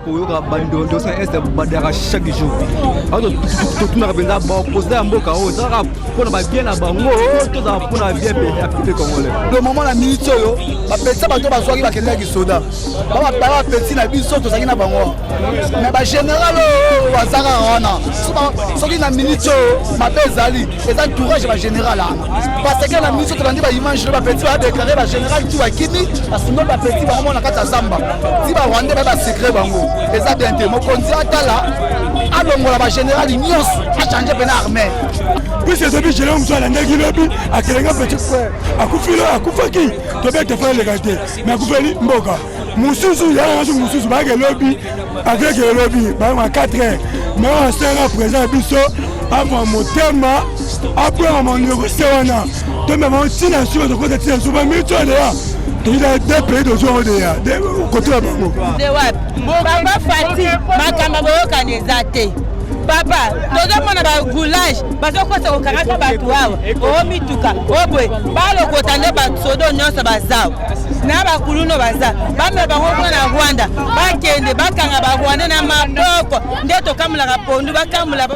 Koyoka bandondo na est badaka chaque jour totunaka mpenza baopposant ya mboka oyo ezalaka mpona babien na bango, tozala mpona bien ya peuple congolais. Le moment na minute oyo, bapetisa bato bazwaki, bakendaki soda, bapeti na biso tozalaki na bango, mais bagénéral oyo baza kaka wana. Soki na minute oyo mabe ezali, eza entourage ya bagénéral wana, parce que na minute oyo tolandi baimage oyo, bapeti badéclare, bagénéral tu bakimi, basundoli bapeti bango mona kati ya zamba ti barwandais baye basecret bango. Eza bien te. Mokonzi atala, alongola bagénéral nyonso, achange mpena armée. Puisque soki général mosusu alandaki lobi, akelenga petit frère akufilo, akufaki, tobete fa eleka te, mais akufeli mboka mosusu yaka so mosusu bayake lobi, akeke lobi bayaka 4 heures. Mais asenga président ya biso avwa motema, abwaka mandeko se wana, tomema ntina suka, tokota ntina suka bamito deya toyita de pays, tozwango deya kotola bango. Papa Fati, makambo boyokani eza te. Papa, tozomona bagoulage bazokosa kokangaka bato awa, oo mituka oboye balokota nde basodo nyonso bazawa na bakuluno baza, bamema bango kuna na Rwanda, bakende bakanga barwandais na maboko nde tokamolaka pondu bakamula.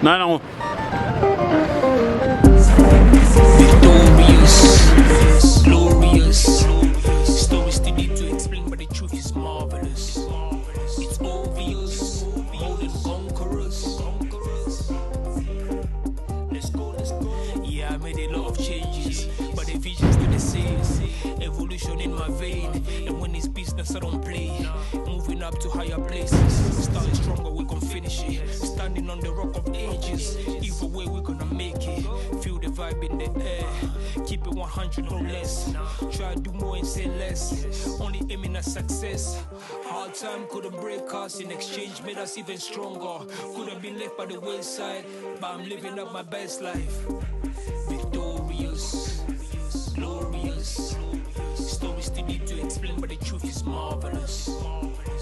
Nanango. Victorious, glorious. Stories too deep to explain, but the truth is marvelous. It's obvious, more than conquerors. Let's go, let's go. Yeah, I made a lot of changes, but the vision's still the same. Evolution in my vein, and when it's business, I don't play. Moving up to higher places, starting stronger, we gon' finish it. Standing on the rock of ages, either way, we gonna make it. Feel the vibe in the air, keep it 100 no less. Try to do more and say less, only aiming at success. Hard time couldn't break us, in exchange made us even stronger. Could have been left by the wayside, but I'm living up my best life. Victorious, glorious. Stories too deep to explain, but the truth is marvelous.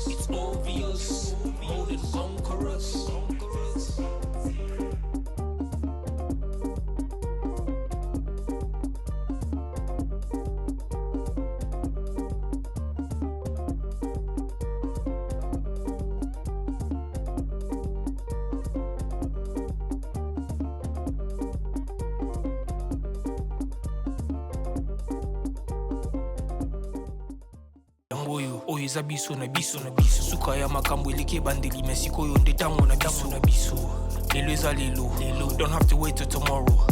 It's obvious, more than conquerors. Yango oyo, oyo eza biso na biso na biso. Suka ya makambo eleki ebandeli, mais sikoyo nde ntango na biso na biso. Lelo eza lelo lelo, don't have to wait till tomorrow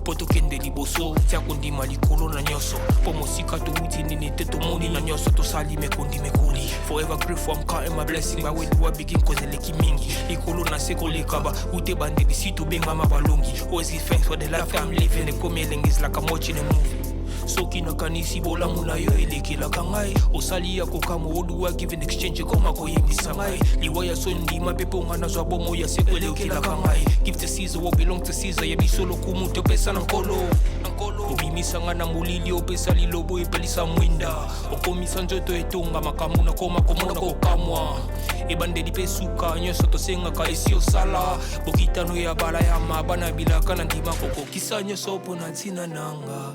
mpo tokende liboso. Tia kondima likolo na nyonso, mpo mosika towuti nini te, tomoni na nyonso tosali mekondi mekoli. Forever grateful, I'm counting my blessing. By where do I begin? Cause eleki mingi likolo na se koleka ba ute bandeli si tobengama balongi. Always give thanks for the life I'm living. Ekomi elengi, is like I'm watching a movie. Soki nakanisi bolamu na yo elekelaka ngai, osali ya kokamwa oduwa, give in exchange ekoma koyebisa ngai liwa ya so ndima mpe mponga nazwa bomo ya seko elekelaka ngai. Give to Caesar what belong to Caesar, ya biso lokumu topesa na Nkolo. Obimisa ngai na molili, opesa lilobo, epelisa mwinda, okomisa nzoto etonga makambo nakoma komona kokamwa. Ebandeli mpe suka, nyonso tosengaka esi osala. Bokitano ya bala ya mabana bilaka na ndima kokokisa nyonso mpo na ntina nanga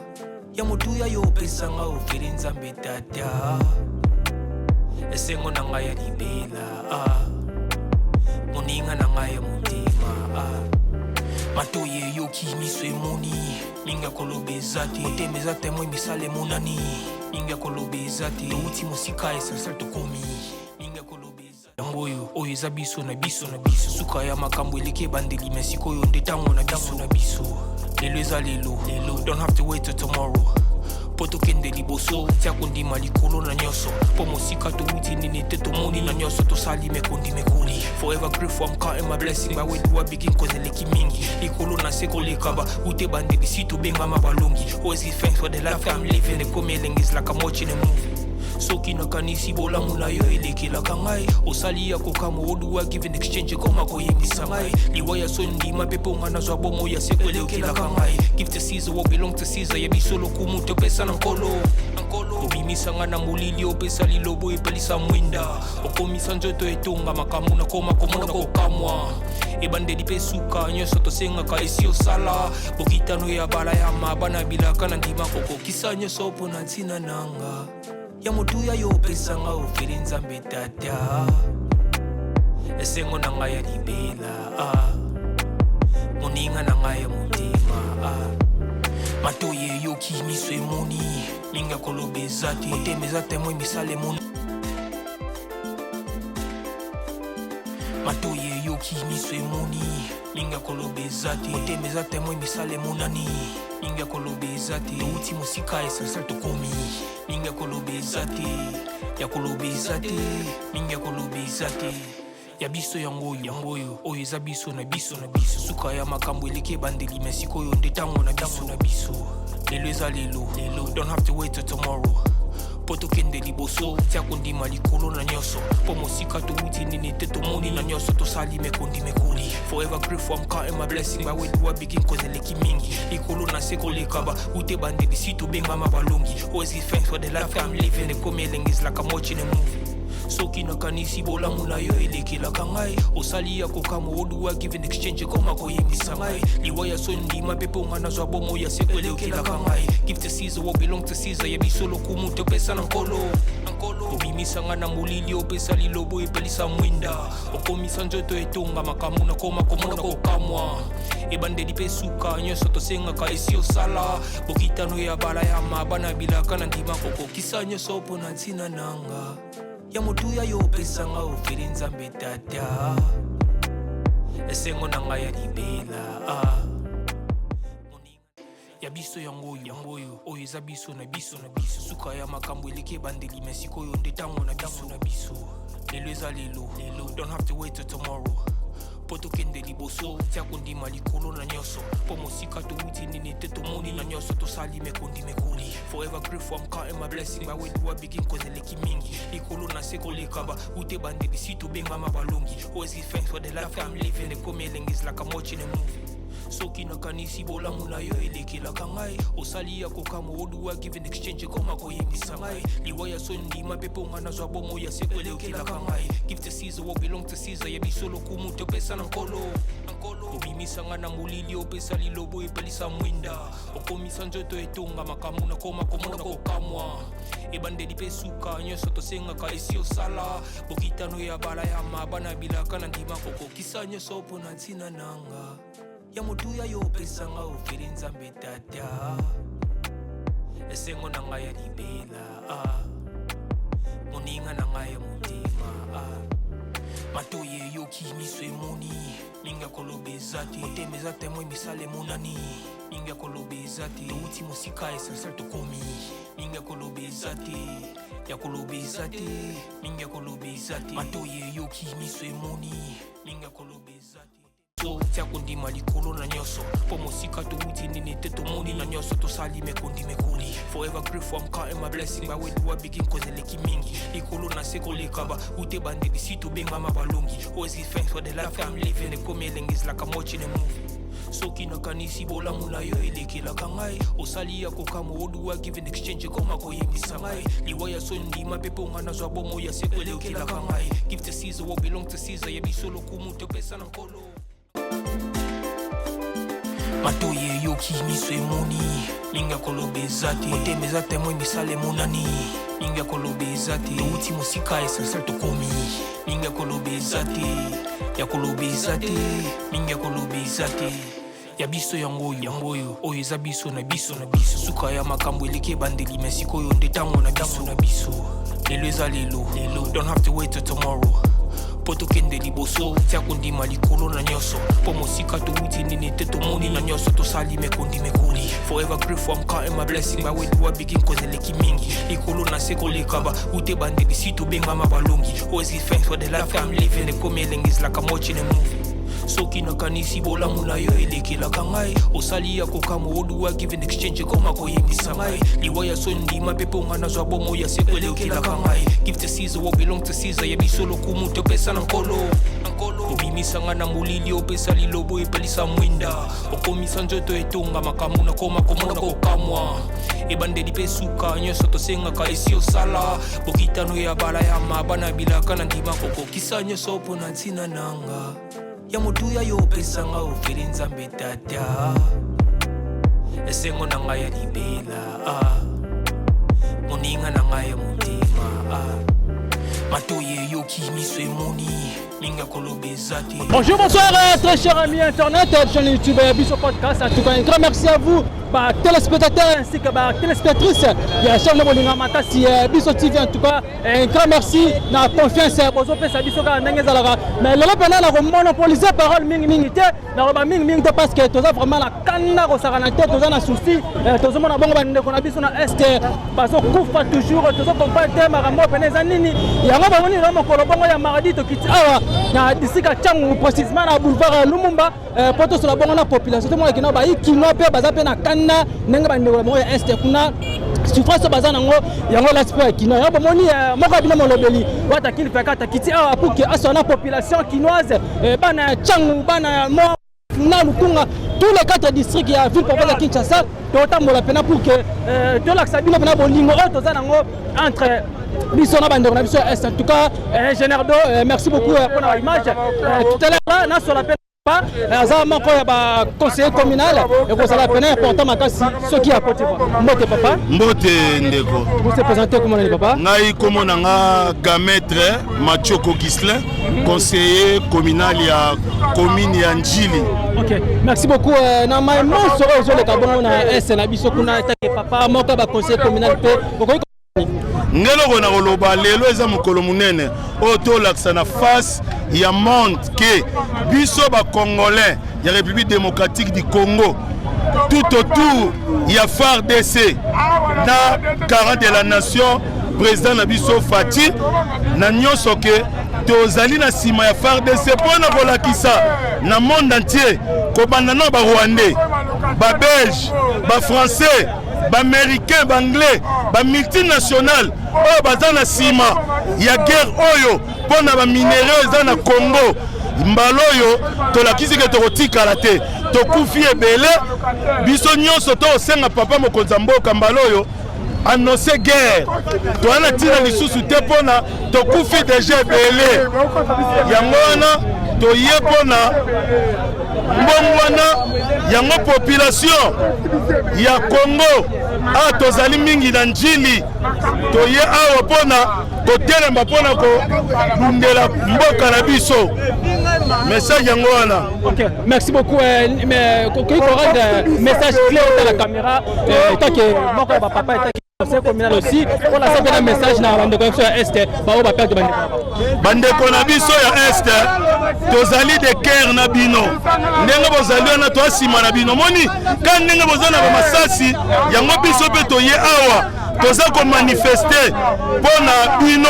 ya motuya yo opesanga ofeli. Nzambe Tata, esengo na ngai ya libela, ah. Moninga na ngai ya motema, ah. Matoi eyoki, miso emoni, mingi ya koloba eza te. Motema eza témoin, misala emonani, mingi ya koloba eza te. Touti mosika, essentiel tokomi, mingi ya koloba eza. Yango oyo, oyo eza biso na biso na biso. Suka ya makambo eleki ebandeli, mais sikoyo nde ntango na biso na biso. Lelo eza lelo lelo, don't have to wait till tomorrow mpo tokende liboso. Tia kondima likolo na nyonso, mpo mosika towuti nini te, tomoni na nyonso tosali mekondi mekoli. Forever grateful, I'm counting my blessing. By where do I begin? Cause eleki mingi likolo na se koleka ba ute bandeli si tobengama balongi. Always give thanks for the life I'm living. Ekomi elengi, is like I'm watching a movie. Soki nakanisi bolamu na yo elekelaka ngai, osali ya kokamwa oduwa, give in exchange ekoma koyebisa ngai liwa ya so ndima mpe mponga nazwa bomo ya seko elekelaka ngai. Give to Caesar what belong to Caesar, ya biso lokumu topesa na Nkolo. Obimisa ngai na molili, opesa lilobo, epelisa mwinda, okomisa nzoto etonga makambo nakoma komona kokamwa. Ebandeli mpe suka, nyonso tosengaka esi osala. Bokitano ya bala ya mabana bilaka na ndima kokokisa nyonso mpo na ntina nanga. Ya motuya yo opesa nga ofele Nzambe Tata. Esengo na ngai ya libela, ah. Moninga na ngai ya motema, ah. Matoyi eyoki, miso emoni, mingi ya koloba eza te, motema eza temoin, misala emoni. Matoyi eyoki, miso emoni, mingi ya koloba eza te, motema eza temoin, misala emonani. Mingi ya koloba eza te, touti mosika, essentiel tokomi. Mingi ya koloba eza te, ya koloba eza te, mingi ya koloba eza te. Ya biso yango oyo, yango oyo, oyo eza biso na biso na biso. Suka ya makambo eleki ebandeli, mais sikoyo nde ntango na biso na biso. Lelo eza lelo, lelo, don't have to wait till tomorrow. Mpo tokende liboso, tia kondima likolo na nyonso. Mpo mosika towuti nini te tomoni na nyonso tosali mekondi mekoli. Forever grateful, I'm counting my blessing. By where do I begin? Cause eleki mingi. Likolo na se koleka ba ute bandeli si tobengama balongi. Always give thanks for the life I'm living. Ekomi elengi is like I'm watching a movie. Soki nakanisi bolamu na yo elekelaka ngai, osali ya kokamwa oduwa give in exchange ekoma koyebisa ngai liwa ya soni ndima mpe mpo nga nazwa bomo ya seko elekelaka ngai. Give to Caesar what belong to Caesar, ya biso lokumu topesa na Nkolo. Obimisa nga na molili, opesa lilobo epelisa mwinda, okomisa nzoto etonga makambo nakoma komona kokamwa. Ebandeli mpe suka nyonso tosengaka esi osala bokitano ya balayama bana bilaka na ndima kokokisa nyonso mpo na ntina nanga ya motuya yo opesa nga ofele Nzambe Tata. Esengo na ngai ya libela, ah. Ya biso yango oyo, yango oyo, oyo eza biso na biso na biso. Suka ya makambo eleki ebandeli, mais sikoyo nde ntango na biso na biso. Lelo eza lelo, lelo, don't have to wait till tomorrow. Mpo tokende liboso, tia kondima likolo na nyonso. Mpo mosika towuti nini te tomoni na nyonso tosali mekondi mekoli. Forever grateful, I'm counting my blessing. By where do I begin? Cause eleki mingi. Likolo na se koleka ba ute bandeli si tobengama balongi. Always give thanks for the life I'm living. Ekomi elengi is like I'm watching a movie. Soki nakanisi bolamu na yo elekelaka ngai, osali ya kokamwa oduwa give in exchange ekoma koyebisa ngai liwa ya soni ndima mpe mpo nga nazwa bomo ya seko elekelaka ngai. Give to Caesar what belong to Caesar, ya biso lokumu topesa na Nkolo. Obimisa nga na molili, opesa lilobo epelisa mwinda, okomisa nzoto etonga makambo nakoma komona kokamwa. Ebandeli mpe suka nyonso tosengaka esi osala bokitano ya balayama bana bilaka na ndima kokokisa nyonso mpo na ntina nanga ya motuya yo opesa nga ofele Nzambe Tata. Esengo na ngai ya libela, ah. Moninga na ngai ya motema, ah. Matoyi eyoki, miso emoni, mingi ya koloba eza te, motema eza temoin, misala emonani. Mingi ya koloba eza te, touti mosika, essentiel tokomi. Mingi ya koloba eza te, ya koloba eza te, mingi ya koloba eza te. Matoyi eyoki, miso emoni, mingi ya koloba eza te. Tia kondima likolo na nyonso. Mpo mosika towuti nini te tomoni na nyonso tosali mekondi mekoli. Forever grateful, I'm counting my blessing. By where do I begin? Cause eleki mingi. Likolo na se koleka ba ute bandeli si tobengama balongi. Always give thanks for the life I'm living. Ekomi elengi is like I'm watching a movie. Soki nakanisi bolamu na yo elekelaka ngai, osali ya kokamwa oduwa give in exchange ekoma koyebisa ngai liwa ya soni ndima mpe mpo nga nazwa bomo ya seko elekelaka ngai. Give to Caesar what belong to Caesar, ya biso lokumu topesa na Nkolo. Matoyi eyoki, miso emoni, mingi ya koloba eza te, motema eza temoin, misala emonani. Mingi ya koloba eza te, touti mosika, essentiel tokomi. Mingi ya koloba eza te, ya koloba eza te, mingi ya koloba eza te. Ya biso yango oyo, yango oyo, oyo eza biso na biso na biso. Suka ya makambo eleki ebandeli, mais sikoyo nde ntango na biso na biso. Lelo eza lelo, lelo, don't have to wait till tomorrow. Mpo tokende liboso, tia kondima likolo na nyonso. Mpo mosika towuti nini te tomoni na nyonso tosali mekondi mekoli. Forever grateful, I'm counting my blessing. By where do I begin? Cause eleki mingi. Likolo na se koleka ba ute bandeli si tobengama balongi. Always give thanks for the life I'm living. Ekomi elengi is like I'm watching a movie. Soki nakanisi bolamu na yo elekelaka ngai, osali ya kokamwa oduwa give in exchange ekoma koyebisa ngai liwa ya soni ndima mpe mpo nga nazwa bomo ya seko elekelaka ngai. Give to Caesar what belong to Caesar, ya biso lokumu topesa na Nkolo. Obimisa nga na molili, opesa lilobo epelisa mwinda, okomisa nzoto etonga makambo nakoma komona kokamwa. Ebandeli mpe suka nyonso tosengaka esi osala bokitano ya balayama bana bilaka na ndima kokokisa nyonso mpo na ntina nanga ya motuya yo opesa nga ofele Nzambe Tata. Esengo na ngai ya libela, ah. Moninga na ngai ya motema. nsima ah. Matoyi eyoki, miso emoni, mingi ya koloba eza te. Bonjour, bonsoir, très chers amis internautes, chaîne YouTube Biso Podcast. En tout cas, un grand merci à vous, bah, téléspectateurs ainsi que bah, téléspectatrices. Il y a chaîne Bolinga Makasi, Biso TV en tout cas, un grand merci na confiance bozo pesa biso kaka ndenge ezalaka. Mais lelo pena na ko monopoliser parole mingi mingi te, na ko ba mingi mingi te parce que toza vraiment na kanda kosakana te, toza na souci, tozomona bongo bandeko na biso na Est bazokufa toujours, tozo comprendre te makambo oyo pene eza nini. Yango bamoni lelo mokolo bongo ya mardi tokiti awa na district ya Tshangu, précisément na boulevard Lumumba, po tosola bongo na population, tomona kino bayi kino mpe baza mpe na kanda ndenge bandeko na bango ya Est kuna souffrance oyo baza nango, yango elati mpo ya kino. Yango bomoni moko ya bino molobeli wata kilifaka takiti awa pour que asola na population kinoise, bana ya Tshangu, bana ya Mont na Lukunga, tous les 4 districts ya ville province ya Kinshasa. Totambola pena pour que tolakisa bino pena bolingo oyo toza nango entre biso na bandeko na biso ya Est. En tout cas, Génardo, merci beaucoup pour la image. Tout à l'heure là, nasola pe aza moko ya ba conseiller communal, ekozala pena important makasi soki akoti. Mbote papa. Mbote ndeko. Vous se présentez comment nani papa? Ngai kombo na nga Gametre Mathieu Kogislin, conseiller communal ya commune ya Ndjili. Ok, merci beaucoup. Na mai nyonso oyo ozoleka bongo na Est na biso kuna, etake papa moko ya ba conseiller communal mpe okoki Ngeloko na koloba, lelo eza mokolo monene oyo tolakisa na face ya monde ke biso bacongolais ya République démocratique du Congo, tout autour ya FARDC na 40 de la nation, président na biso Fatshi na nyonso, ke tozali na nsima ya FARDC mpo na kolakisa na monde entier, kobanda na barwandais, babelge, bafrançais, baaméricain, baanglais, bamultinational oyo baza na nsima ya guerre oyo mpo na baminerais eza na Congo. Mbala oyo tolakisi ke tokotikala te, tokufi ebele. Biso nyonso tokosenga papa mokonzi ya mboka mbala oyo annonce guerre. Toza na ntina lisusu te mpona tokufi déjà ebele. Yango wana toye mpona mbongo wana. Yango population ya Congo awa tozali mingi na Njili, toye awa mpona kotelema mpona kobundela mboka na biso. Message yango wana. Ok, merci beaucoup. Mais okoki korendre message clair à la caméra, etake moko ya bapapa, etake conseil communal aussi, mpona sa mpe na message na bandeko na biso ya Est baoyo baperdre bandeko na bango. Bandeko na biso ya Est, tozali de cœur na bino. Ndenge bozali wana, toa nsima na bino. Moni ka ndenge boza na bamasasi yango, biso mpe toye awa, toza komanifester mpo na bino.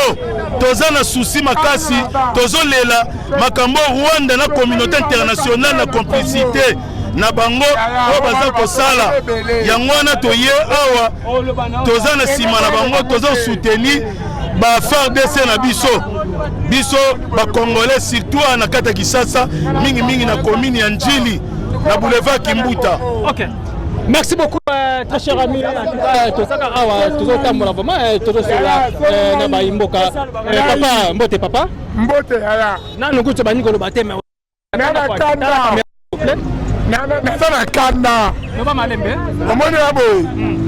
Toza na souci makasi, tozolela makambo Rwanda na communauté internationale na complicité na bango oyo baza kosala. Yango wana toye awa, toza na nsima na bango, toza soutenir ba FARDC na biso. Biso bacongolais, surtout awa na kati ya Kinshasa, mingimingi na commune ya Njili, na boulevard Kimbuta. Ok, merci beaucoup, très cher ami. En tout cas, tozaka awa, tozotambola vraiment, tozosola na bayimboka. Papa, mbote papa. Mbote yaya. Nanu kutu bandi koloba te, mais Na kanda, naza na kanda. Loba malembe. Omoni ya boye,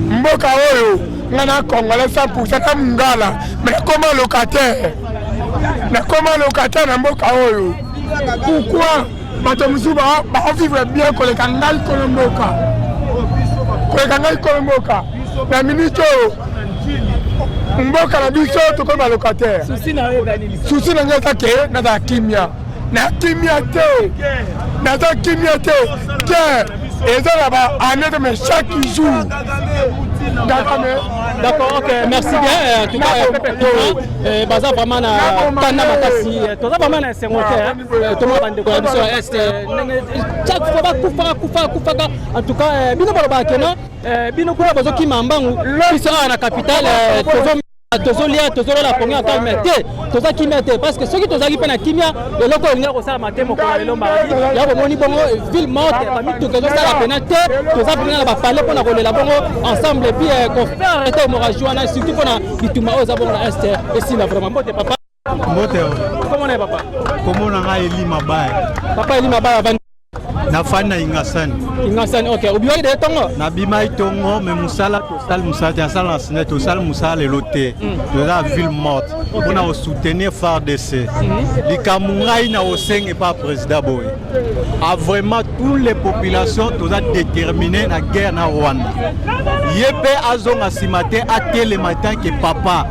mboka oyo, nga na congolais 100 na mongala, mais nakoma locataire, nakoma locataire na mboka oyo. Pourquoi bato mosusu baovivre bien koleka ngai kolo mboka, koleka ngai kolo mboka? Na minute oyo, mboka na biso tokomi balocataire. Souci na ngai eza ke nazala kimia. Na kimia te, naza kimia te te. Eza na ba année te, mais chaque jour. D'accord, ok, merci bien. En tout cas, Pepe, baza vraiment na kanda makasi, toza vraiment na esengo te. Tomona bandeko na biso ya Est ndenge chaque fois bakufaka, kufaka, kufaka. En tout cas, bino balobaka keno bino kuna bazokima mbangu, biso awa na capitale tozo tozolia, tozolola pongi ya calme te, toza kimia te, parce que soki tozalaki mpe na kimia, eloko oyo elingi kosalama te mokolo ya lelo mardi. Ya bomoni bongo ville morte, bamituka ezosala pena te. Toza mpena na bapale mpona kolela bongo ensemble et puis kofaire arrêter hémorragie wana, surtout mpona bitumba oyo eza bongo na Est esila vraiment. Mbote papa. Mbote. Komona ye papa. Kombo na ngai Eli Mabaya. Papa Eli Mabaya, avandi. Nafandi na Ingasani. Ingasani, ok. Obimaki deja ntongo? Nabimaki ntongo, me mosala tosali mosala te, nasala na SNEL, tosali mosala lelo te. Toza ville morte mpona kosoutenir FARDC. Likambo ngai na kosenga epa président boye, a vraiment toutes les populations toza déterminé na guerre na Rwanda. Ye mpe azonga nsima te, atelema tant que papa,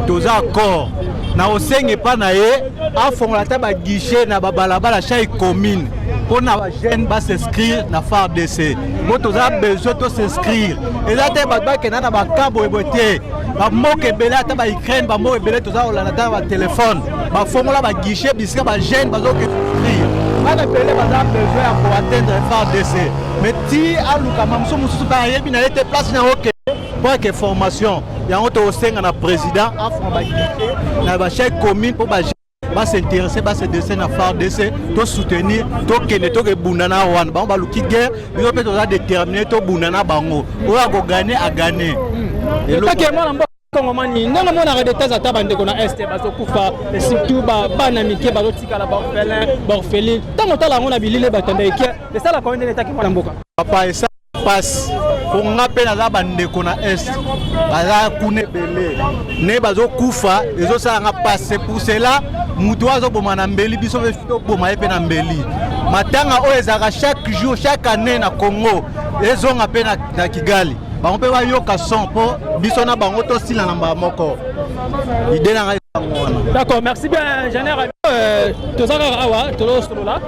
toza accord na kosenga epa na ye afongola ata baguichet na babalabala chaque commune mpo na bajeune bas'inscrire na FARDC, mpo toza besoin tos'inscrire. Eza te bato bakenda na baka boyeboye te, bamboka ebele, ata baUkraine, bamboka ebele toza kolanda ata na batelefone, bafongola baguichet bisika bajeune bazokende s'inscrire. Bana ebele baza besoin ya koatteindre FARDC, mais ti alukama mosusu mosusu mpe ayebi na ye te place na okende mpo ake formation yango. Tokosenga na président afonga baguichet na bachaque commune mpo bas'intéresser, basedresse na FARDC, tosoutenir, tokende tokebunda na wana. Bango baluki guerre, biso mpe toza déterminé, tobunda na bango. Oyo akogagner, agagner. Etake mwana mboka kongomani, ndenge omonaka de temps ata bandeko na Est bazokufa, surtout bana mike bazotikala baorphelin, baorpheline, ntango otala yango na bilili batanda eke esalaka oyo ndenge etaki mwana mboka? Papa, esa pasi po nga mpe naza bandeko na Est, baza kuna ebele nde bazokufa, ezosala nga pasi. C'est pour cela moto oyo azoboma na mbeli, biso mpe toboma ye mpe na mbeli. Matanga oyo ezalaka chaque jour, chaque année na Congo, ezonga mpe na Kigali, bango mpe bayoka son mpo biso na bango tosila na mbala moko. Idée na ngai yango wana. D'accord, merci bien, Janer. Toza kaka awa, tozosolola.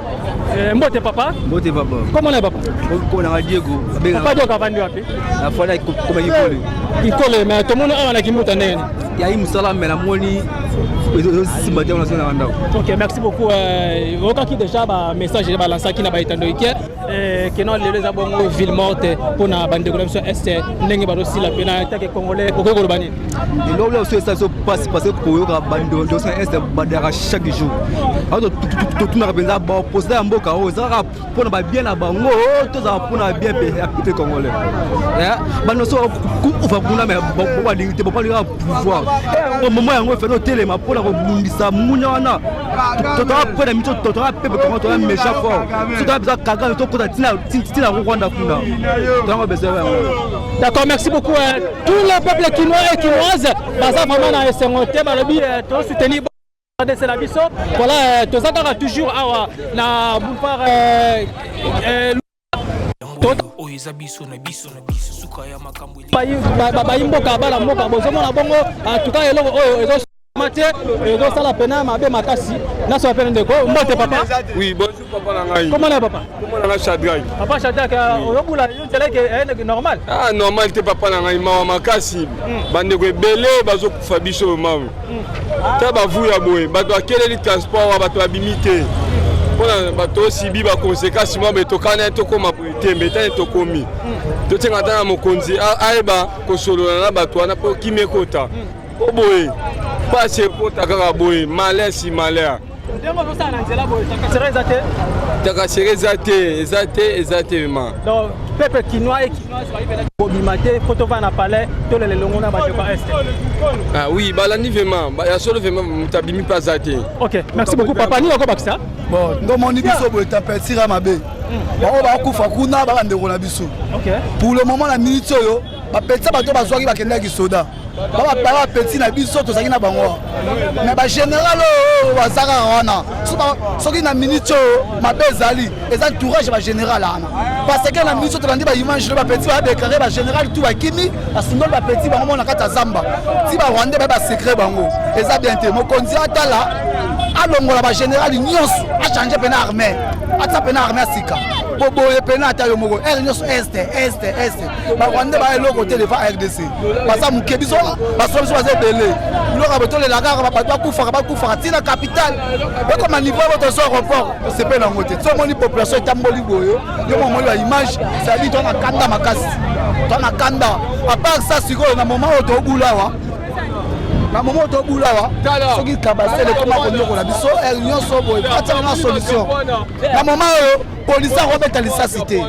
Mbote papa. Mbote papa. Kombo na papa? Kombo nanga Diego. Papa Diego, avandi wapi? Nafanda koma Kikole. Kikole, mais tomoni awa na Kimbuta ndenge nini? Yayi mosala, me namoni ezosimba te, wana na ndako. Ok, merci beaucoup. Oyokaki déjà bamessage balansaki na baetando ike keno lelo eza bongo ville morte mpona bandeko na biso Est, ndenge bazosila mpe na take congolais, okoki koloba nini? Eloko oyo so esala so pasi, parce que koyoka bandeko na Est badaka chaque jour, totunaka mpenza baopposant ya mboka oyo, eza kaka mpona babien na bango, tozala mpona bien ya peuple congolais. Bano so kufa kuna, me balingi te, balingi pouvoir. Momo yango efali otelema mpona kobundisa munya wana. Totoka mpe na miso, totoka peuple congolais, toza méchant fort. So toza besoin Kagame, tokota ntina Rwanda kuna, toyango besoin yango. D'accord, merci beaucoup. Tout le peuple kinois et kinoise baza vraiment na esengo te, balobi tosoutenir RDC na biso. Voilà, toza kaka toujours awa na boulevard. Oyo eza biso na biso na biso, suka ya makambo. Bayi mboka, bana mboka, bozomona bongo. En tout cas eloko oyo ezosama te, ezosala pena mabe makasi. Nasoba pene ndeko. Mbote papa. Oui, bonjour papa na ngai. Comment na papa? Comment na ngai Shadrach. Papa Shadrach, oyobula yo nzela eke normal? Ah, normal te papa na ngai, mawa makasi. Bandeko ebele bazokufa, biso mawe. Ta bavuya boye, bato bakeleli transport wa bato babimi te mpona bato osibi baconséquence mwa boye. Tokana tokóma boye te, mbe tani tokomi totianga ata na mokonzi ayeba kosolola na bato wana mpo kimi ekota po boye, pasi ekota kaka boye, malheur si malheur. Ndenge ozosala na nzela boye, tracasserie eza te? Tracasserie eza te, eza te, eza te ma. Donc peuple kinois et kinoise bayi mpena kobima te, fo tovanda na palais, tolela elongo na bandeko ya Est. Ah oui, balandi vraiment ya solo, vraiment moto abimi mpe aza te. Ok, merci beaucoup papa. Nini okobakisa? Bon, ndomoni biso boye, température ya mabe, bango bakufa kuna, babandeko na biso. Pour le moment, na minute oyo, bapetisa bato bazwaki bakendaki soda, bapeti na biso tozalaki na bango, mais bagénéral oyo baza kaka wana. Soki na minute oyo mabe ezali, eza entourage ya bagénéral wana, parce que na minute oyo tolandi baimage, bapeti badéclare bagénéral tout bakimi, basundoli bapeti bango mo na kati ya zamba ti barwandais baye basecret bango. Eza bien te. Mokonzi atala, alongola bagénéral nyonso, achange mpena armée, atia mpena armée ya sika, po boye pena ata yo moko ere nyonso Est, Est, Est, barwandais baya eloko te devant RDC, baza moke, biso basoda biso baza ebele. Biloko ya botolela kaka, bato bakufaka, bakufaka ntina capitale ekoma niveau oyo tozo aéroport, tosepeli yango te. So omoni population etamboli boye, yo mo omoni baimage, c'est-à-dire to na kanda makasi, to na kanda. À part ça, sikoyo na moment oyo tobula awa, na moment oyo tobula awa, soki kabasele ekoma konyokola biso ere nyonso boye, atiaka na solution. Na moment oyo polisi akobeta lisasi te,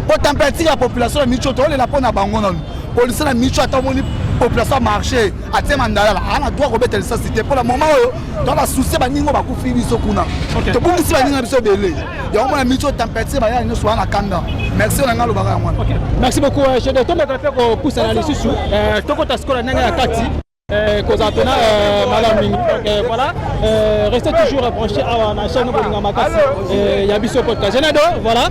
po température ya population na micho, tolela mpo na bango nanu. Polisi na micho, ata omoni Population marché atie mandalala aa na droit kobeta lisasi te. Mpo na moment oyo toa basusie baninga bakufi biso kuna, tobungisi baninga biso ebele. Yango mona miti oyo temperature bayaya nyonso wana na kanda. Merci na ngai, alobaka yango wana. Merci beaucoup, chef. Tomeka mpe kopusana lisusu, tokota sikoyo na ndenge ya kati, kozala mpena malamu mingi. Donc voilà, restez toujours branché awa na chaîne bolinga makasi ya Biso Podcast. Genado, voilà,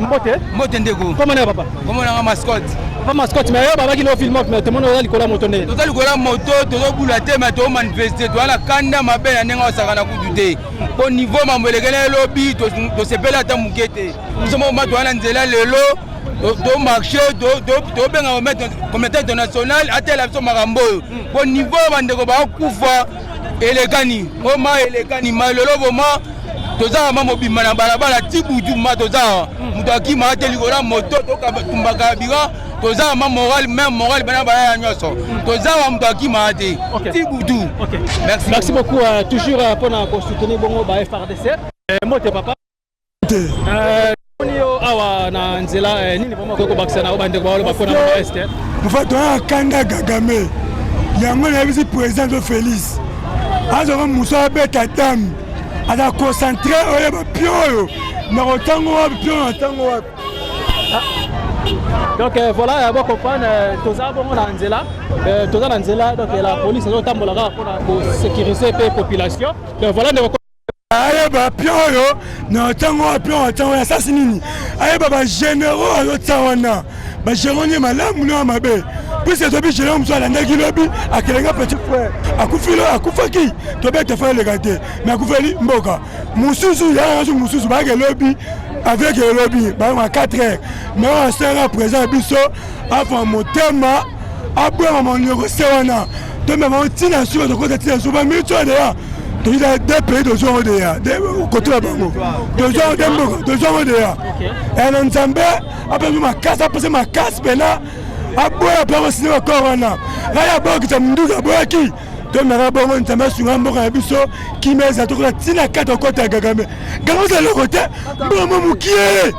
mbote. Mbote ndeko. Kombo na papa? Kombo nanga Mascotte. Papa Mascotte, mais yo babaki no film, mais tomoni oza likolo ya moto ndenge? Toza likolo ya moto, tozobula te, mais tomanifeste. Toza na kanda mabe na ndenge osaka na kutu te, po niveau mambo elekeli elobi, tosepeli ata moke te. Biso moko ma toza na nzela lelo, tomarche, tobenga communauté internationale atela biso makambo oyo, po niveau bandeko bakufa elekani oma elekani. Ma lelo boma toza ma mobimba na balabala ti butu, ma toza moto akima te likolo ya moto, totumbaka bira. Toza ma moral, même moral bana baya nyonso, toza wa moto akima te ti butu. Merci, merci beaucoup. Toujours mpona kosoutenir bongo ba FARDC. Mbote papa. Moni yo awa na nzela, nini vraiment okoki kobakisa na oyo bandeko baoloba mpona ba Est? Mofa toyaka kanda Kagame. Yango nayebisi président to Félix azwaka mosu abeta dame, aza concentré oyeba pion oyo na kotango wapi, pion na ntango wapi. Donc voilà, bocomprendre, toza bongo na nzela, toza na nzela. Donc la police azotambola kaka mpona kosécuriser mpe population. Donc voilà, ndeko. Ayeba pion oyo na ntango wapi, pion na ntango asasi nini, ayeba bagénéraux azotia wana, bagénéraux nie malamu na mabe, puisque toyebi généraux mosusu alandaki lobi akelenga petit frère akufi, akufaki. Tobeta fa eleka te, mais akufeli mboka. Mosusu yanga mosusu bayake lobi avec elobi bayaka 4 heures, mais oyo asenga président ya biso afa motema, abwema monoko se wana, tomema ntina suka, tokota ntina suka. Bamiti oyo deya toza deux pays, tozwa yango deya kotola bango, tozwa yango de mboka, tozwa yango deya na Nzambe apesa makasi, apesa makasi mpena aboya mpe akosine bakor wana ngai aboyakisa munduki aboyaki. Tomeka bongo, Nzambe asunga mboka na biso, kimia eza, tokola ntina kati okota ya Kagame. Kagame oza eloko te, mboka mo mokie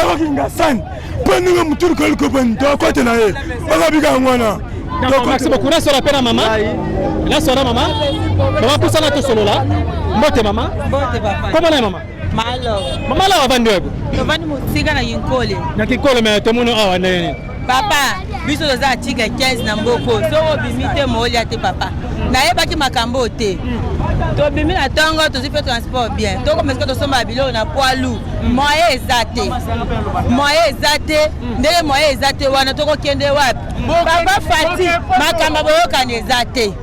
ekoki ngasani mpo ndenge motu likolo likoponi tokote na ye bakabika yango wana. Merci beaucoup. Nasola mpe na mama, nasola mama. Mama, pusana tosolola. Mbote mama. Mbote papa. Kombo na mama? Malo. Mama Lawa, avandi wapi? Tovandi mosika na Kinkole. Na Kinkole, mais tomoni awa ndenge nini? Papa, biso toza article 15 na mboko. Soki obimi te, moolia te. Papa, nayebaki makambo oyo te. Tobimi na ntongo, tozwi mpe transport bien, tokoma esika tosomba biloko na poilu, moyen eza te, moyen eza te. Ndenge moyen eza te wana, tokokende wapi? Papa Fati, makambo boyokani eza te.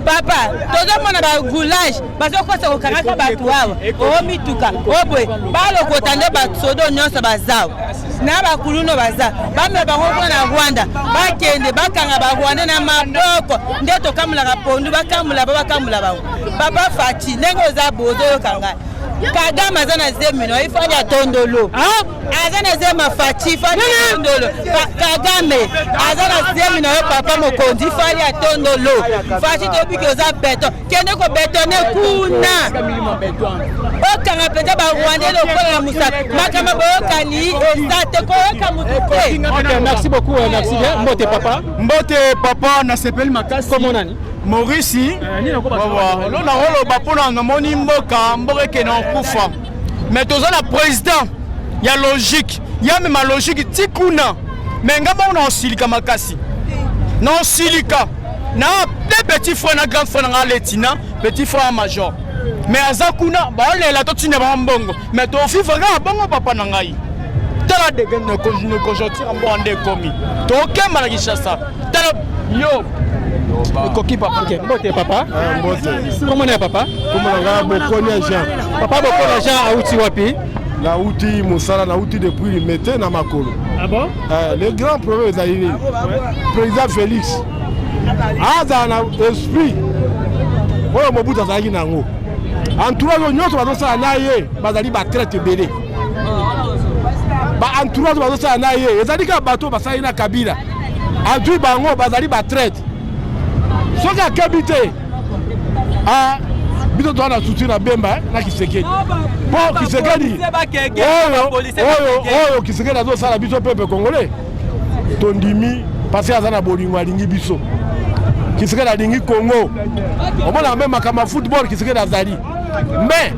Papa, tozomona bagoulage bazokosa kokangaka bato awa, o mituka o boye, balokota nde basodo nyonso bazawa na bakuluno baza, bamema bango kuna na Rwanda, bakende bakanga Barwanda na maboko nde tokamolaka pondu, bakamula ba bakamula bango. Papa Fati, ndenge oza bo, ozoyoka ngai, Kagame aza na zemi no ifali atondolo, aza na zemi. Fati, fali atondolo. Kagame aza na zemi na yo. Papa mokonzi, fali atondolo. Fati, tobiki oza béton, kende kobetone kuna, okanga mpenza Barwandais lokola na mosaka. Makambo boyokani eza te, koyoka motu te. Ok, merci beaucoup, merci bien. Mbote papa. Mbote papa, nasepeli makasi. Kombo nani? Maurice. Lo nakoloba mpona namoni mboka, mboka ekende kokufa, mais toza na président ya logique, ya mema logique ti kuna. Mais nga bongo naosilika makasi, naosilika na deux petits frères na grand frère na nga letina, petit frère major, mais aza kuna, baolela totinda bango mbongo, mais tovivre kaka bongo. Papa na ngai, tala degré na conjoncture mboka nde ekomi, tokemba na Kinshasa. Tala yo ekoki papa. Ok, mbote papa. Mbote. Kombo na ya papa? Kombo na ngai Bokoni ya Jean. Papa Bokoni ya Jean, auti wapi? Nauti mosala, nauti depuis Limete na makolo. Ah bon? Le grand problème ezali nini? Président Félix azala na esprit oyo Mobutu azalaki na yango. Entourage oyo nyonso bazosala na ye bazali batraîtres ebele. Baentourage bazosala na ye ezali kaka bato basali na Kabila, azwi bango, bazali batraîtres. Soki akebi te, biso toza na souci na Bemba na Tshisekedi, mpo Tshisekedi oyo, oyo Tshisekedi azosala biso peuple congolais, tondimi. Parce que aza na bolingo, alingi biso. Tshisekedi alingi Congo. Omonaka mpe makambo ya football, Tshisekedi azali. Mais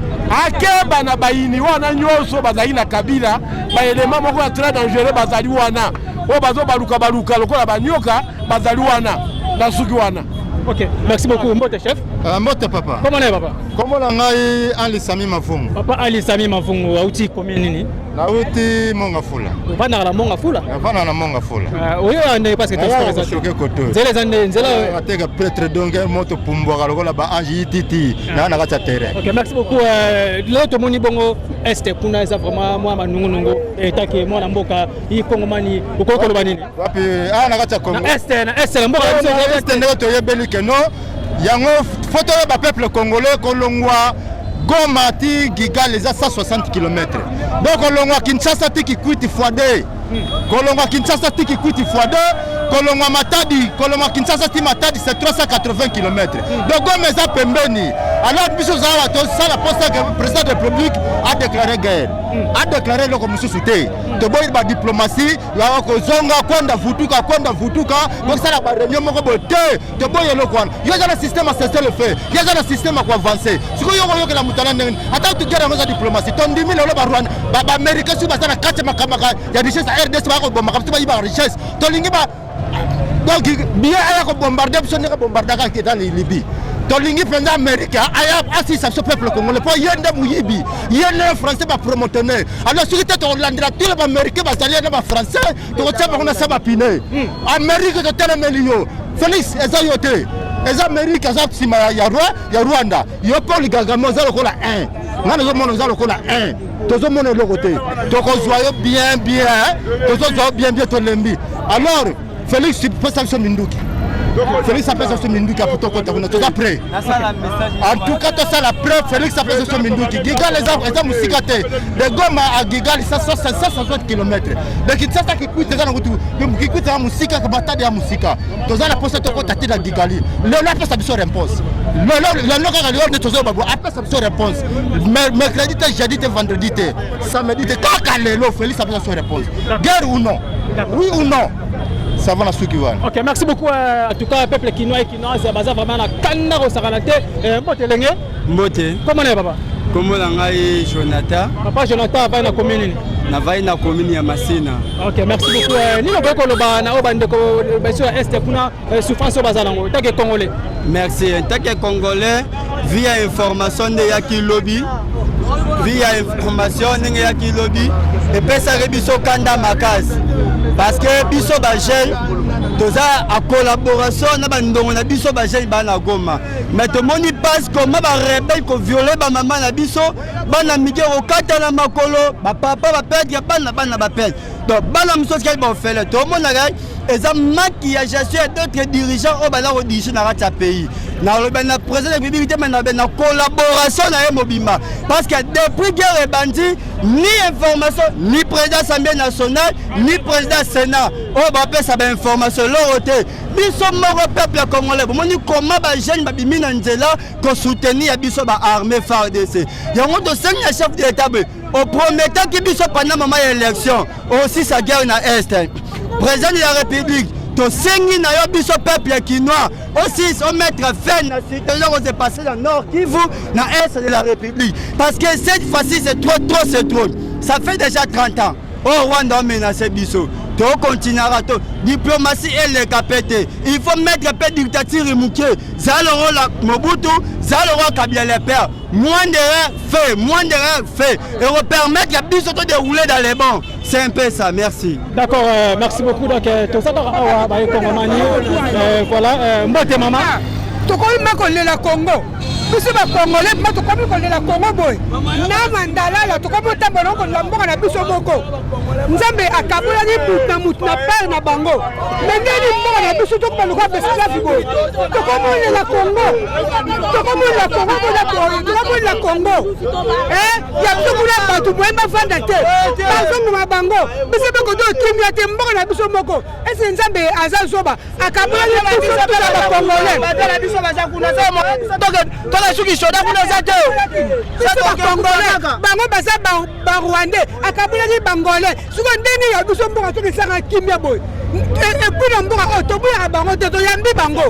akeba na bayini wana nyonso bazali na Kabila, baelema moko ya très dangereux bazali wana, oyo bazobaluka baluka lokola banyoka, bazali wana na suki wana. Ok, merci beaucoup. Mbote chef. Mbote papa. Comment est papa? Kombo na ngai Ali Sami Mavungu. Papa Ali Sami Mavungu, auti commune nini? Nauti Mont Ngafula. Ovandaka na Mont Ngafula? Navanda na Mont Ngafula. Oyo ande parce que transport eza choqué koto. Nzela eza nde nzela ateka prêtre donc moto pumbwaka lokola ba ange ititi na na kati ya terrain. Ok, merci beaucoup. Lelo tomoni bongo est kuna eza vraiment mwa manungunungu etake mwana mboka ikongomani, okoki koloba nini? Wapi? Awa na kati ya Congo? Na est, na est na mboka na biso. Est ndenge toyebeli ke no yango fo toyeba peuple congolais, kolongwa Goma ti Kigali eza 160 km. Donc kolongwa Kinshasa ti Kikwiti fois 2, kolongwa Kinshasa ti Kikwiti fois 2, kolongwa Matadi, kolongwa Kinshasa ti Matadi, c'est 380 km. Donc Goma eza pembeni. Alors biso ozala tosala mposa ke président de république adéclaré guerre, adéclaré eloko mosusu te. Toboyi badiplomatie ya kozonga kwenda vutuka, kwenda vutuka, kosala baréunion moko boye te. Toboyi eloko wana. Yo eza na système ya cessez le feu, yo eza na système ya koavance. Sikoyo yo koyokela moto ana ndenge ata guerre yango eza diplomatie. Tondimi lelo Barwanda, Baaméricain soki baza na kati ya makambo ya richesse ya RDC, baya kobomaka biso, bayiba richesse. Tolingi ba donc bien aya kobombarde biso ndenge bombardaka eta Libye. Tolingi mpenza Amérique aya asisa biso peuple congolais, mpo ye nde moyibi, ye nde français bapromotionnaire. Alors soki te tokolandela tule Baaméricain bazali na Bafrançais, tokotia bango na sa bapine. Amérique, totelemeli yo. Félix, eza yo te, eza Amérique aza nsima ya roi ya Rwanda. Yo Paul Kagame oza lokola 1, nga nazomona oza lokola 1, tozomona eloko te. Tokozwa yo bien bien, tozozwa yo bien bien, tolembi. Alors Félix, pesa biso minduki. Félix apesa biso minduki apo tokota kuna, toza prêt. En tout cas tosala prêt. Félix apesa biso minduki. Kigali eza mosika te. De Goma à Kigali 160 km, de Kinshasa Kikwit eza na kutu, Kikwit eza mosika, Matadi ya mosika. Toza na posa tokota te na Kigali. Lelo apesa biso réponse, lelo, lelo kaka, lelo nde tozoyoba bo apesa biso réponse. Mercredi te, jeudi te, vendredi te, samedi te, kaka lelo Félix apesa biso réponse: guerre ou non, oui ou non. Ça va na suki wana. Ok, merci beaucoup. En tout cas, peuple kinois et kinoise baza vraiment na kanda kosakana te. Mbote elenge. Mbote. Kombo na ye papa? Kombo na ngai Jonathan. Papa Jonathan, avai na commune nini? Navai na commune ya Masina. Ok, merci beaucoup. Nini okoki koloba na oyo bandeko biso ya est kuna, souffrance oyo baza nango, tant que congolais? Merci. En tant que congolais, via information nde eyaki lobi, via information ndenge eyaki lobi, epesaki biso kanda makasi, parce que biso bajeune toza a collaboration na bandongo na biso bajeune bana Goma, mais tomoni mpasi koma barebelles koviole bamama na biso, bana mike kokata na makolo, bapapa baperdre bana, bana baperdre. Donc bana mosusu kali baofele. Tomonaka eza manque ya gestion ya d'autres dirigeants oyo baza kodirige na kati ya pays. Naloba na président de république te, mais naloba na collaboration na ye mobimba, parce que depuis guerre ebandi, ni information, ni président assemblée nationale, ni président sénat oyo bapesa bainformation, eloko te. Biso moko peuple congolais bomoni koma bajeune babimi na nzela kosoutenir ya biso baarmée FARDC. Yango tosengi na chef de l'état boye: oprometaki biso pendant mama ya élection osisa guerre na est. Président de la république, tosengi na yo, biso peuple kinois, aussi omettre fin na situation kose passe na Nord Kivu, na est de la république, parce que cette fois-ci c'est trop, trop c'est trop. Ça fait déjà 30 ans oyo Rwanda omenace biso. Tokontinuaka to diplomatie eleka mpe te. Il faut mettre mpe dictature moke. Zala lokola Mobutu, zala lokola Kabila le père. Moins d'erreur fait, moins d'erreur fait et repermettre biso to dérouler dans les bons. C'est un peu ça, merci. D'accord, merci beaucoup. Donc toza kaka awa bayekongomani, voilà. Mbote mama. Tokomi ma kolela Congo. Biso bacongolais ma tokomi kolela Congo boye na mandalala, tokomi otambola kolela mboka na biso moko. Nzambe akabolaki mutu na mutu na pere na bango, me ndeni mboka na biso tokoma lokola baesclave boye. Tokomolela Congo, tokomolela Congo bona boye, tokomolela. ya Congo eh, ya biso kuna bato boye bafanda te, bazongoma bango, biso mpe koto kimia te, mboka na biso moko. Ese Nzambe aza zoba, akabolaki biso toza ba Congolais. Baza biso baza kuna, toke suki soda kuna eza te. Biso ba Congolais, bango baza ba Rwandais, akabolaki bangolais. Sikoyo ndenge ya biso mboka soki esanga kimia boye epui na mboka oyo toboyaka bango te, toyambi bango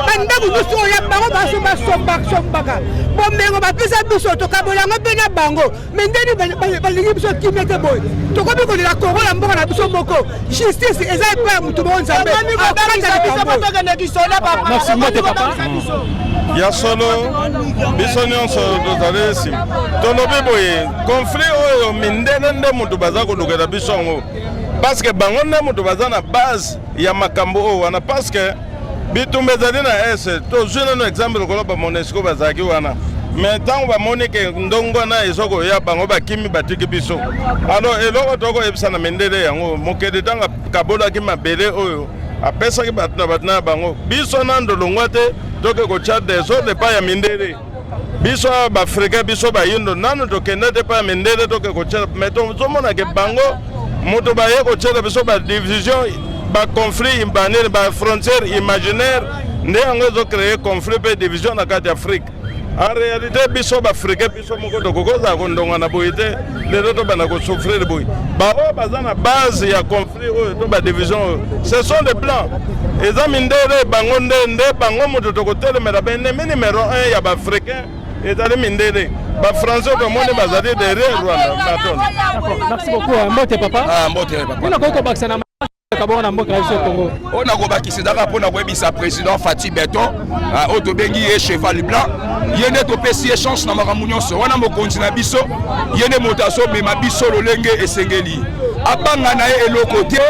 bandako nyonso oyo ya bango basombaka bomengo bapesa biso, tokabola yango mpe na bango. Me ndeni balingi biso kimia te boye, tokomi kolela Kongo na mboka na biso moko. Justice eza epai ya motu moko, Nzambe. Ya solo, biso nyonso tozali nsima, tolobi boye: conflit oyo, mindele nde moto baza kolukela biso yango, parce que bango nde moto baza na base ya makambo oyo wana, parce que bitumba ezali na Est. Tozwi nano exemple lokola baMONUSCO bazalaki wana, mais ntango bamoni ke ndongo wana ezokoya, bango bakimi, batiki biso. Alors eloko tokoyebisa na mindele yango, mokeli ntango akabolaki mabele oyo, apesaki bato na bato na bango. Biso nando longwa te, toke kotya désordre epai ya mindele. Biso awa baAfricain, biso bayindo, nanu tokende te epai ya mindele, toke kotyela. Mais tozomona ke bango moto baye kotyela biso badivision, baconflit, banini, bafrontière imaginaire. Nde yango ezocréer conflit mpe division na kati ya Afrique. En réalité, biso baAfricain, biso moko tokoki kozala kondonga na boye te. Lelo tobanda kosouffrir boye, baoyo baza na base ya conflit oyo to badivision oyo, ce sont des blancs, eza mindele. Bango nde nde bango moto tokotelemela. Baennemi numéro 1 ya baAfricain ezali mindele. Bafrançais tomoni bazali derrière Rwanda. Matondo. Merci beaucoup. Mbote papa. Ah, mbote papa. Mpona koki kobakisa na kabongo na mboka ya biso Congo? Oyo nakobakisa ezaka mpona koyebisa président Fatshi Béton, oyo tobengi ye cheval blanc, ye nde topesi ye chance na makambo nyonso wana. Mokonzi na biso, ye nde moto azomema biso lolenge esengeli. Abanga na ye eloko te,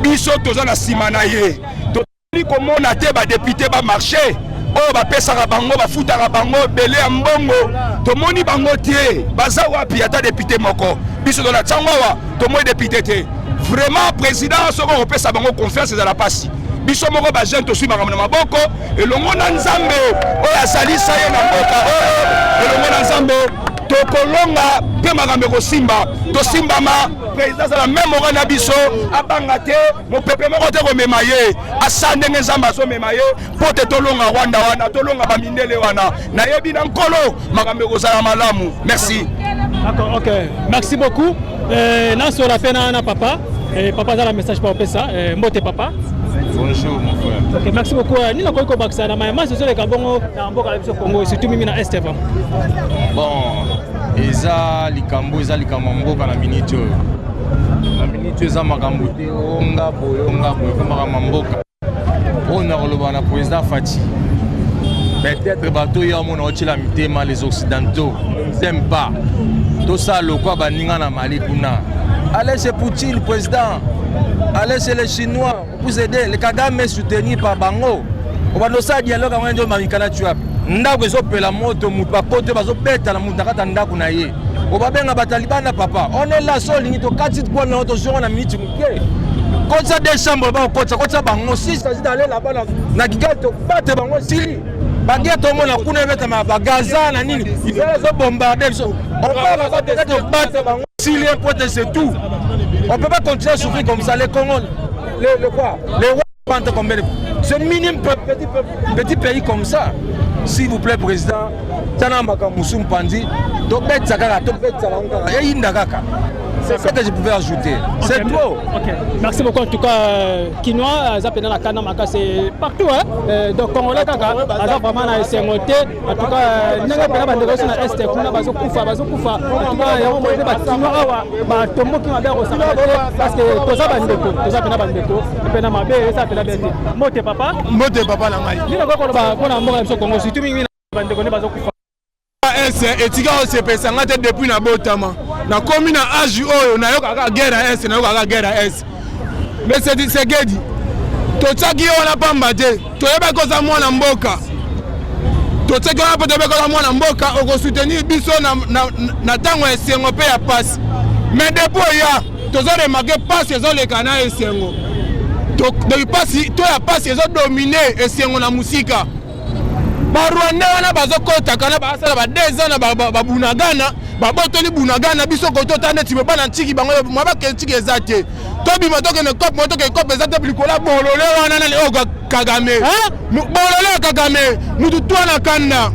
biso toza na nsima na ye. Toli komona te badéputé bamarché oyo bapesaka bango, bafutaka bango ebele ya mbongo, tomoni bango te. Baza wapi? Ata député moko biso tona ntango awa tomoni député te. Vraiment, président, soki okopesa bango confiance, ezala mpasi. Biso moko bajeune toswi makambo na maboko elongo na Nzambe oyo azalisa ye na mboka oyo. Elongo na Nzambe tokolonga mpe makambo ekosimba. Tosimbama, président azala même moko na biso, abanga te, mopepe moko te komema ye, asa ndenge Nzambe azomema ye mpo te tolonga Rwanda wana, tolonga bamindele wana. Nayebi na Nkolo makambo ekozala malamu. Merci. D'accord, ok, merci beaucoup. Nasola mpe na papa. Papa aza na message pa opesa. Mbote papa. Bonjour mon frère. Ok, merci beaucoup. Nini nakoki kobakisa na mayamasi ezoleka bongo na mboka na biso Congo, surtout mimi na Est vraiment? Bon, eza likambo, eza likambo ya mboka na miniti oyo. Na miniti oyo eza makambo te onga boye, onga boye, ko makambo ya mboka. Oyo na koloba na président Fatshi, peut-être bato oyo amona otyela mitema, les occidentaux n'aiment pas. Tosala lokwa baninga na Mali kuna. Allez chez Poutine, président. Allez chez les Chinois pour aider. Le Kagame est soutenu par bango. Obanda osala dialogue yango nde omamikana ti wapi? Ndako ezopela moto, moto bakote bazobeta na moto na kati ya ndako na ye, obabenga bato ya libanda. Papa, on est là. So olingi tokati pole nango, tozonga na miniti moke. Kotisa deux chambre, bakokotisa, kotisa bango. Si s'agit d'aller là-bas na Kigali, tobate bango sili. Baguerre tomona kuna ebetama, bagaza na nini, Israel ezobombarde biso, on part là-bas, peut-être tobate bango sili un point, c'est tout. On peut pas continuer à souffrir comme ça. Les Congo, le quoi, les rois combien de ce minime petit, petit pays comme ça. S'il vous plaît, président, tana makambo mosusu mpanzi, tobetisa kaka, tobetisa bango kaka, eyinda kaka. C'est ce que je pouvais ajouter. C'est trop. Ok. Merci beaucoup en tout cas. Kinois, aza pena na kana makasi partout hein. Donc Congolais kaka aza vraiment na esengo te. En tout cas ndenge pena bandeko nyonso na Est kuna bazokufa, bazokufa. En tout cas yango moi bakinois awa batomboki mabe akosangana te, parce que toza bandeko, toza pena bandeko, pena mabe eza pena bien te. Mbote papa. Mbote papa na ngai. Nini okoki koloba mpona mboka ya biso Congo, surtout mingi bandeko nde bazokufa? Est etika kosepesa nga te. Depuis nabotama, nakomi na age oyo, nayokaka guerre ya Est, nayokaka guerre ya Est. Mais Tshisekedi, totiaki ye wana pamba te, toyebaki oza mwana mboka. Totiaki wana mpo toyebaki oza mwana mboka, okosoutenir biso na ntango ya esengo mpe ya pasi. Mais depuis oya, tozo remarquer pasi ezoleka na esengo. Donc pasi to ya pasi ezodomine esengo na mosika. Barwandais wana bazokotaka na basala ba 2 ans na babunagana, babotoli bunagana biso koto ota neti bana ntiki bango mwa bakende ntiki eza te. Tobima tokende cope mwa tokende cope eza te likolo ya bolole wana nani oyo Kagame. Bolole ya Kagame mutu twa na kanda.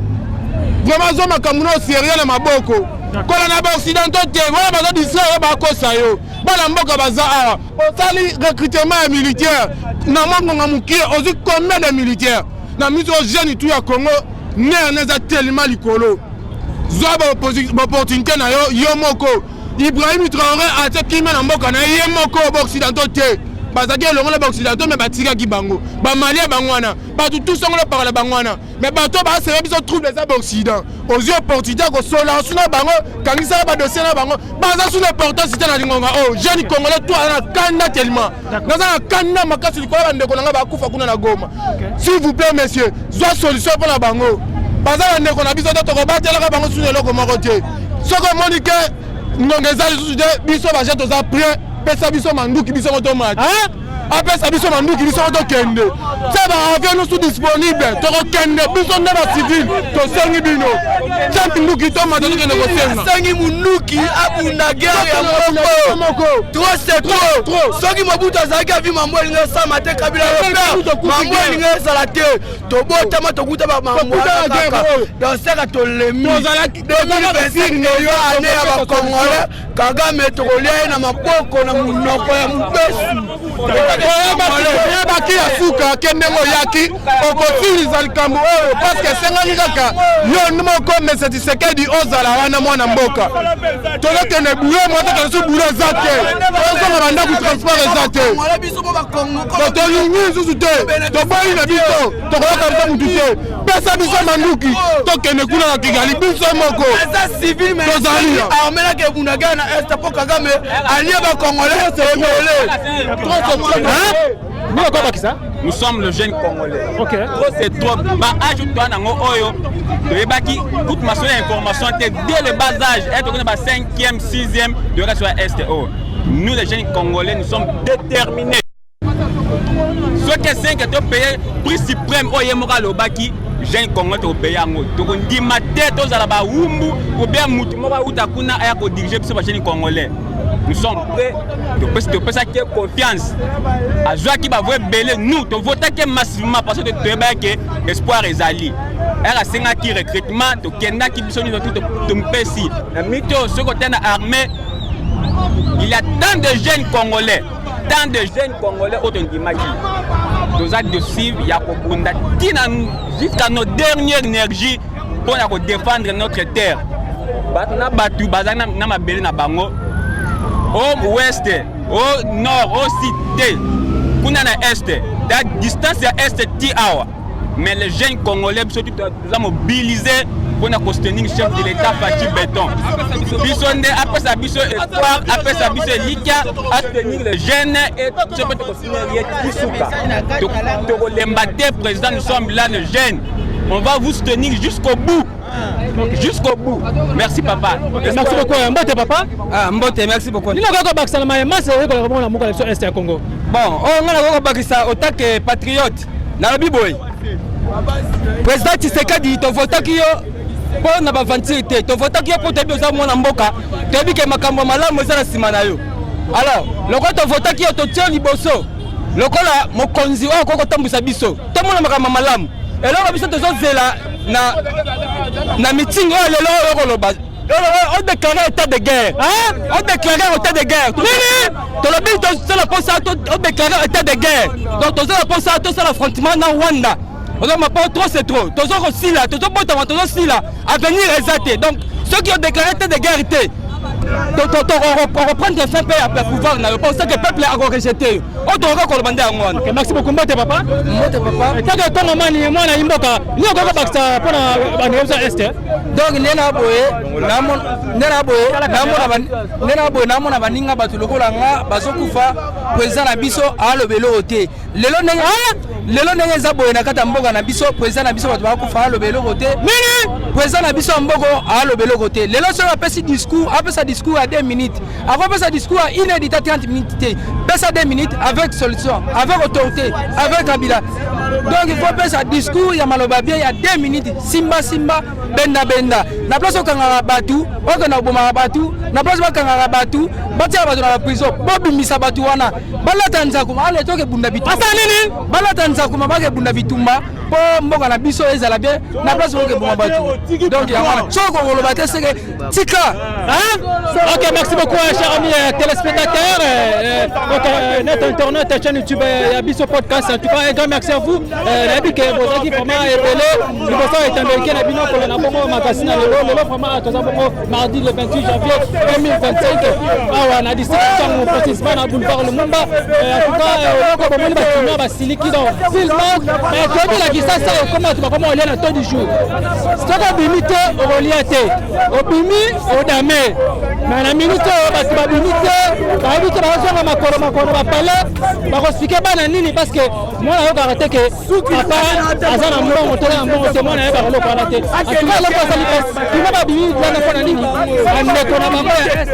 Vraiment azwa makambo na sérieux na maboko. Kola na ba occidentaux te, wana bazo distraire yo bakosa yo. Bana mboka baza awa. Osali recrutement ya militaire na mwa ngonga mokie ozwi combien de militaire? Na miso jeune tout ya Congo nerf eza tellement likolo. Zwa ba opportunité na yo yo moko. Ibrahim Traoré atie kimia na mboka na ye moko, ba occidentaux te. Bazalaki elongo na ba occidentaux mais batikaki bango. Ba Malien bango wana, bato tout songolo pakala bango wana. Mais bato basele biso trouble eza ba occident. Ozwi opportunité ya kosola su na bango, kangisaka ba dossier na bango. Baza su na importance te na lingonga oyo. Jeune congolais tout aza na kanda tellement. Naza na kanda makasi likolo ya bandeko na ngai bakufa kuna na Goma. S'il vous plaît monsieur, zwa solution mpo na bango. Baza bandeko na biso te, tokobatelaka bango su na eloko moko te. Soki omoni ke ngonga eza lisusu te, biso baje toza prêt, pesa biso manduki biso ngo tomata. Apesa biso manduki biso ngo tokende. Tia ba avion nyonso disponible, tokokende biso nde ba civil, tosengi bino. Tia minduki tomata tokende kosenga. Asengi munduki abunda guerre ya moko. Trop c'est trop. Soki Mobutu azalaki avi mambo elingi esama te, Kabila le père mambo elingi ezala te. Tobotama tokuta ba mambo kaka. Dans seka tolemi. 2025 eza année ya ba Congolais. Kagame tokolia ye na maboko na monoko ya mobesu. Oyebaki ya suka ke ndenge oyaki okosilisa likambo oyo parce que esengaki kaka yo moko Monsieur Tshisekedi ozala wana mwana mboka. Tozokende bulo mwa tokende su bulo eza te, tozonga bandako transport eza te, tolingi lisusu te, toboyi na biso, tokoyoka biso mutu te. Pesa biso manduki tokende kuna na Kigali biso moko. Tozali armée na kebunda guerre na est po Kagame alie ba congolais ebele. Nous sommes le jeune congolais. Okay. Trop c'est trop. Ba âge toi nango oyo toyebaki toute ma soeur information te dès le bas âge, être ba 5e, 6e de la sur est oh. Nous les jeunes congolais, nous sommes déterminés. Soki 5 to payer prix suprême oyo ye moko alobaki jeune congolais tokopaye yango, tokondima te tozala bawumbu ou bien mutu moko auta kuna aya kodirige biso ba jeune congolais. Nous sommes prêts, topesaki ye confiance, azwaki bavoi ebele, nous tovotaki massivement parce que toyebaki ke espoir ezali. Ere asengaki recrutement, tokendaki biso nyonso tu tompesi na mito. Soki otali na armée, il y a tant de jeunes congolais, tant de jeunes congolais oyo tondimaki, toza dessus ya kobunda tina jusqu'à nos dernières énergies mpo na kodéfendre notre terre. Bato na bato bazali na mabele na bango au ouest, au nord, au sud te, kuna na est, da distance ya est ti awa. Mais les jeunes congolais biso toza mobilisé mpona kosoutenir chef de l'état Fatshi Béton. Biso nde apesa biso espoir, apesa biso elikya, asoutenir les jeunes et biso mpe tokosoutenir ye ti suka. Tokolemba te président, nous sommes là les jeunes, on va vous soutenir jusqu'au bout. Jusqu'au bout. Merci papa. Merci beaucoup. Mbote papa. Ah, mbote, merci beaucoup. Nini okoki kobakisa na maye masi oyo koleka bongo na mboka na biso est ya Congo? Bon, oyo ngai nakoki kobakisa autant que patriote, nalobi boye. Président Tshisekedi, tovotaki yo mpo na baventure te, tovotaki yo mpo toyebi oza mwana mboka, toyebi ke makambo ya malamu eza na nsima na yo. Alors, lokola tovotaki yo, totie liboso lokola mokonzi oyo akoki kotambwisa biso, tomona makambo ya malamu. Eloko biso tozozela na na meeting oyo lelo oyo koloba odéclare état de guerre, odéclare état de guerre. Tolobi tozala mposa odéclare état de guerre, donc tozala mposa tosala affrontement na Rwanda. Ozoma po trop c'est trop, tozo kosila, tozobotama, tozosila, avenir eza te. Donc soki odéclare état de guerre te, reprendre fin mpe ya pouvoir na yo, pour ça que peuple akorejete yo. Oyo tokoka koloba nde yango wana. Merci beaucoup. Mbote papa. Mbote papa. Etaka ekongomani mwana imboka, nini okoki kobakisa mpona bandeko biso est? Donc nde na boye nde na boye nde na boye namona baninga bato lokola nga bazokufa, président na biso aloba eloko te. Lelo ndenge lelo ndenge eza boye na kati ya mboka na biso, président na biso bato bakufa aloba eloko te. Président na biso ya mboko aloba eloko te. Lelo soki apesi discours, apesa discours ya 2 minutes, akopesa discours ya 1 heure 30 minutes te. Pesa 2 minutes avec solution, avec autorité, avec Kabila. Donc il faut pesa discours ya maloba bien ya 2 minutes, simba simba, benda benda. Na place okangaka bato, okenda kobomaka bato, na place bakangaka bato, batiaka bato na baprison, bobimisa bato wana, balata nzakuma, ale toke bunda bitumba. Asala nini? Balata nzakuma bake bunda bitumba mpo mboka na biso ezala bien, na place oke boma bato. Donc yango wana soki okoloba te seke tika. Hein? Ok, merci beaucoup, chers amis téléspectateurs, donc, notre internet, chaîne YouTube, ya Biso Podcast. En tout cas, un grand merci à vous. Nayebi ke bozalaki vraiment ebele liboso ya etandolike na bino kolanda bongo makasi na lelo. Lelo vraiment toza bongo mardi le 28 janvier 2025 awa na district Tshangu, précisément na boulevard Lumumba. En tout cas, eloko bomoni, bakinois basiliki, donc ville morte. Mais toyebi na Kisasa ekoma bato bakoma kolia na taux du jour. Soki obimi te, okolia te, obimi odame. Mais na minute oyo bato babimi te, bayebi te bazonga makolo makolo bapale bakosike bana nini, parce que mwana ayokaka te ke papa aza na mbongo to na mbongo te. Mwana ayebaka eloko wana te. En tout cas, eloko azali kino babimi wana mpona nini? Bandeko na bango ya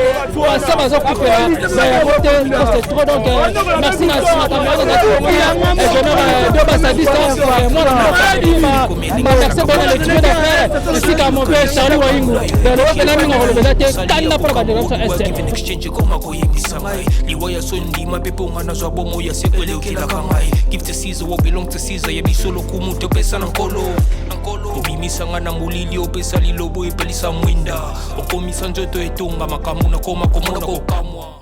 basa bazokufela yango te. C'est trop. Donc merci na nsima caméra ingénieur de basadista mwana mboka. Merci bana le tuyau d'affaire esika mauvais Charlie Waingu. Lelo mpena mingi akolobela te kanda mpona bandeko biso este. Give and exchange ekoma koyebisa ngai liwa ya so ndima mpe mpo nga nazwa bomo ya seko eleokelaka ngai. Give to Caesar what belong to Caesar. Ya biso lokumu topesa na Nkolo. Obimisa nga na molili, opesa lilobo, epelisa mwinda, okomisa nzoto etonga makambo nakoma komona kokamwa.